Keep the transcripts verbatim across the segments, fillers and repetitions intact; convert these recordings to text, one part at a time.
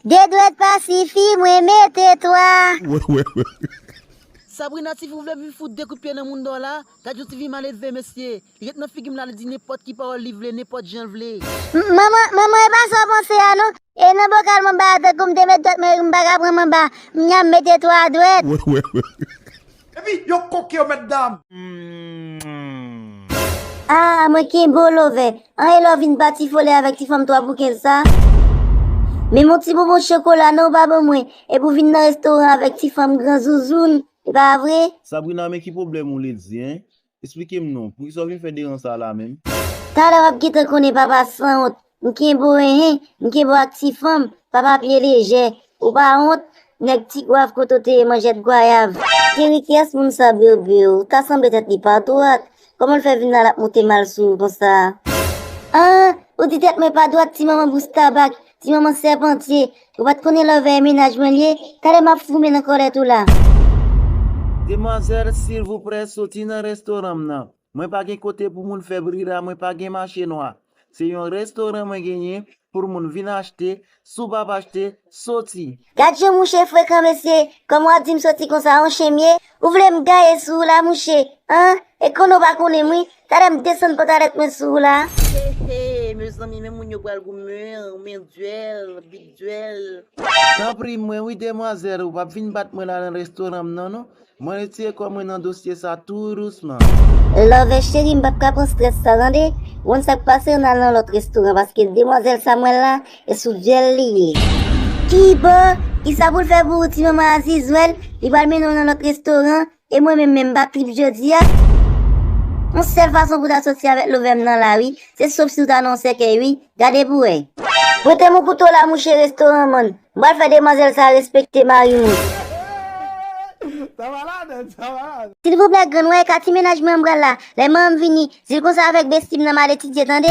De dwèt pa sifi, mwen mete twa. Sabrina, ti fi w vle vin fout de kout pye nan moun dò la. Gad yon ti fi maledve, mesye. Li ret nan figi m la, li di nenpòt ki pawòl li vle, nenpòt jan l vle. M- Manman, manman, e pa sa w panse a non. E nan bokal manba a, tankou m te met dwèt mwen, m pa ka pran manba. M nya m mete twa dwèt. Epi yo koke yo mèt dam. Ah, mwen kenbe w, Love. An e lè w vin pati fole avèk ti fanm twa pou kenz sa? Men yon ti bonbon chokola non w pa ban mwen. Epi w vin nan restoran avèk ti fanm gran zouzoun. E pa vre? Sabrina, men ki pwoblèm ou, Lady, en? Esplike m non, poukisa w vin fè deran sa la menm? Talè w ap gentan konnen papa sanwont. M kenbe w, enhen, m kenbe w ak ti fanm, papa pye lejè. Ou pa wont, nèg ti gwav kote w te ye manjèt gwayav. Cheri, kiyès moun sa, Bebe? Ou ta sanble tèt li pa dwat. Kòman l fè vin la l ap moute mal sou ou konsa? Ah, ou di tèt mwen pa dwat, ti manman bous tabak, ti manman sèpantye. Ou pa t konnen Love e mennaj mwen l ye? Talè m ap foumen nan kòlèt ou la. Demwazèl, silvouplè, soti nan restoran m nan. Mwen pa gen kote pou moun fè brira, mwen pa gen mache nwa. Se yon restoran mwen genyen pou moun vin achte, si w p ap achte, soti. Gad jan mouche frekan, mesye. Kòman w ap di m soti konsa, yon chen m ye? Ou vle m gaye sou ou la, mouche? An? E konnen w pa konnen m, wi. Talè m desann pantalèt mwen sou ou la. He, he, mezanmi, men moun yo pral goumen, men dyèl, big dyèl. Tanpri mwen wi, demwazèl, ou p ap vin bat mwen la nan restoran m nan, non. Mwen retire kò mwen nan dosye sa tou dousman. Love cheri, m p ap ka pran strès sa, tande. Ou konn sa k pase, ann al nan lòt restoran, paske demwazèl Samuel la, e sou dyèl li ye. Ki bò? Kisa pou l fè pou ou, ti manman Azizwèl? Li pral mennen w nan lòt restoran, e mwen menm, menm m p ap trip jodi a. Yon sèl fason pou w ta soti avèk Love m nan la, wi. Se sof si w ta nan yon sèkèy, wi. Gade pou w wè. Prete m yon kouto la, mouche restoran, man. M pral fè demwazèl sa respekte mari mwen. Sa malad, sa malad. Silvouplè, grann, wè ka ti mennaj mwen an pral la. Lè manman m vini, di l konsa avèk besti m nan m al etidye, tande?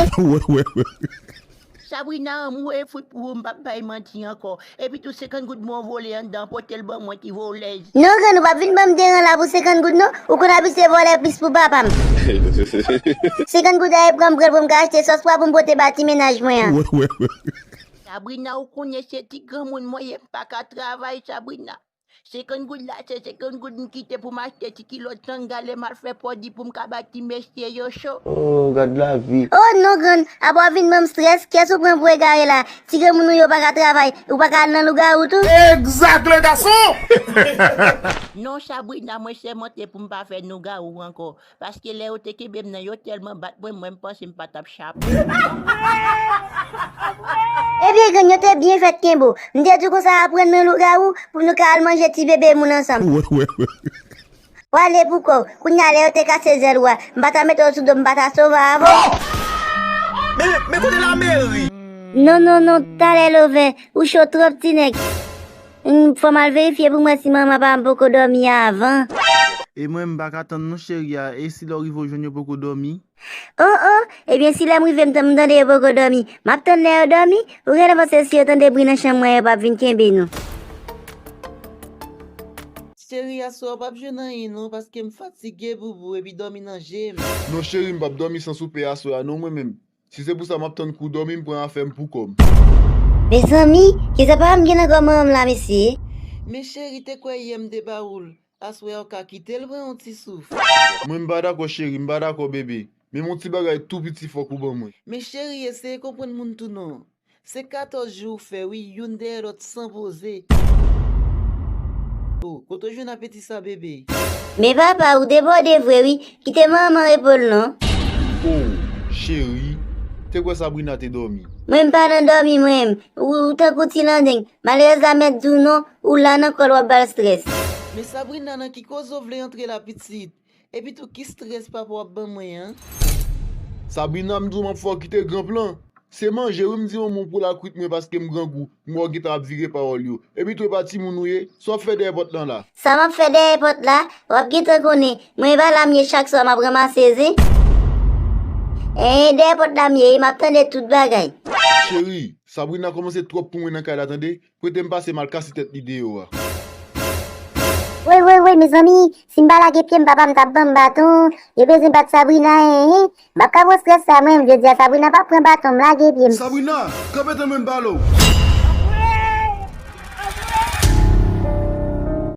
Sabrina, anmwe fout pou ou, m p ap bay manti ankò. Epi tou senkant goud mwen vole anndan, pote l ban mwen ti volèz. Non, grann, ou p ap vin ban m deran la pou senkant goud, non. Ou konn abitye vòlè plis pou papa m. Senkant goud a e pran m pran l pou m ka achte sòs pwa pou m pote ba ti mennaj mwen an. Sabrina, ou konnen se ti granmoun mwen ye, m pa ka travay, Sabrina. Senkant goud la, se senkant goud m kite pou m achte ti kilòt tanga lè m al fè pwodui pou m ka bay ti mesye yo cho. Oh, gad lavi. Oh non, grann, apa w vin ban m strès, kiyès ou pran pou egare la? Ti granmoun ou yo pa ka travay, ou pa ka al nan lougawou tou? Exact, le garçon! Non, Sabrina, mwen sèmante pou m pa fè lougawou ankò. Paske lè yo te kenbe m nan, yo tèlman bat mwen, mwen m panse m pa t ap chape. Ebyen, grann, yo te byen fèt kenbe w. M te di w konsa aprann nan lougawou pou nou ka al manje ti bebe moun ansanm. W ale pou kò w. Kounye a, lè yo te kase zèl ou a, m pa ta mete w sou do m, m pa ta sove avè w. Men, men kote lameri? Non, non, non, talè Love, ou cho twòp, ti nèg. Hmm, fò m al verifye pou m wè si manman pa m poko dòmi avan. E mwen, m pa ka tann non, cheri a. E si lè w rive w jwenn yo poko dòmi? Oh, oh, ebyen, si lè m rive m tann, m tande yo poko dòmi, m ap tann lè yo dòmi? Ou genlè panse si yo tande bri nan chanm mwen, yo p ap vin kenbe nou. Cheri, aswè a w p ap jwenn anyen non, paske m fatige boubou, epi dòmi nan je m. Non, cheri, m p ap dòmi san soupe aswè a non, mwen menm. Si se pou sa m ap tann kou dòmi, m pran afè m pou kò m. Mezanmi, kisa papa m gen nan kò manman m la, mesye? Men cheri, te kwè yè m te ba ou l. Aswè a w ka kite l pran yon ti souf. Mwen m pa dakò cheri, m pa dakò bebe. Menm yon ti bagay tou piti fòk ou ban mwen. Men cheri, eseye konprann moun tou non. Se katòz jou ou fè wi, youn dèyè lòt san poze. Oh, kote w jwenn apeti sa bebe? Men papa, ou debòde vre wi. Kite manman repo l non. Oh, cheri, te kwè Sabrina te dòmi. Mwen m pa nan dòmi mwen. Ou, ou tankou ti landeng. Malerèz la mèt di w non, ou la nan kò l w ap ba l strès. Men Sabrina, nan ki koze w vle antre la pitit? Epi tou ki strès papa w ap ban mwen an? Sabrina, m di w m ap fè w kite gran plan. Se manje wi, m di manman w pou l al kwit mwen paske m grangou. M wè w gentan ap vire pawòl yo. Epi tou e pa timoun ou ye, sa w ap fè dèyè pòt lan la? Sa m ap fè dèyè pòt la? W ap gentan konnen. Mwen e pa la m ye chak swa m ap ranmase zen. Enhen, dèyè pòt la m ye, m ap tande tout bagay. Cheri, Sabrina kòmanse twòp pou mwen nan kay la tande. Prete m pase m al kase tèt li deyò a. Woy, woy, woy, mezanmi, si m pa lage pye m, papa m t ap ban m baton. Yo bezwen bat Sabrina, enhen. M p ap ka pran strès sa, mwen, jodi a, Sabrina p ap pran baton, m lage pye m. Sabrina, kanpe tann mwen m pale w.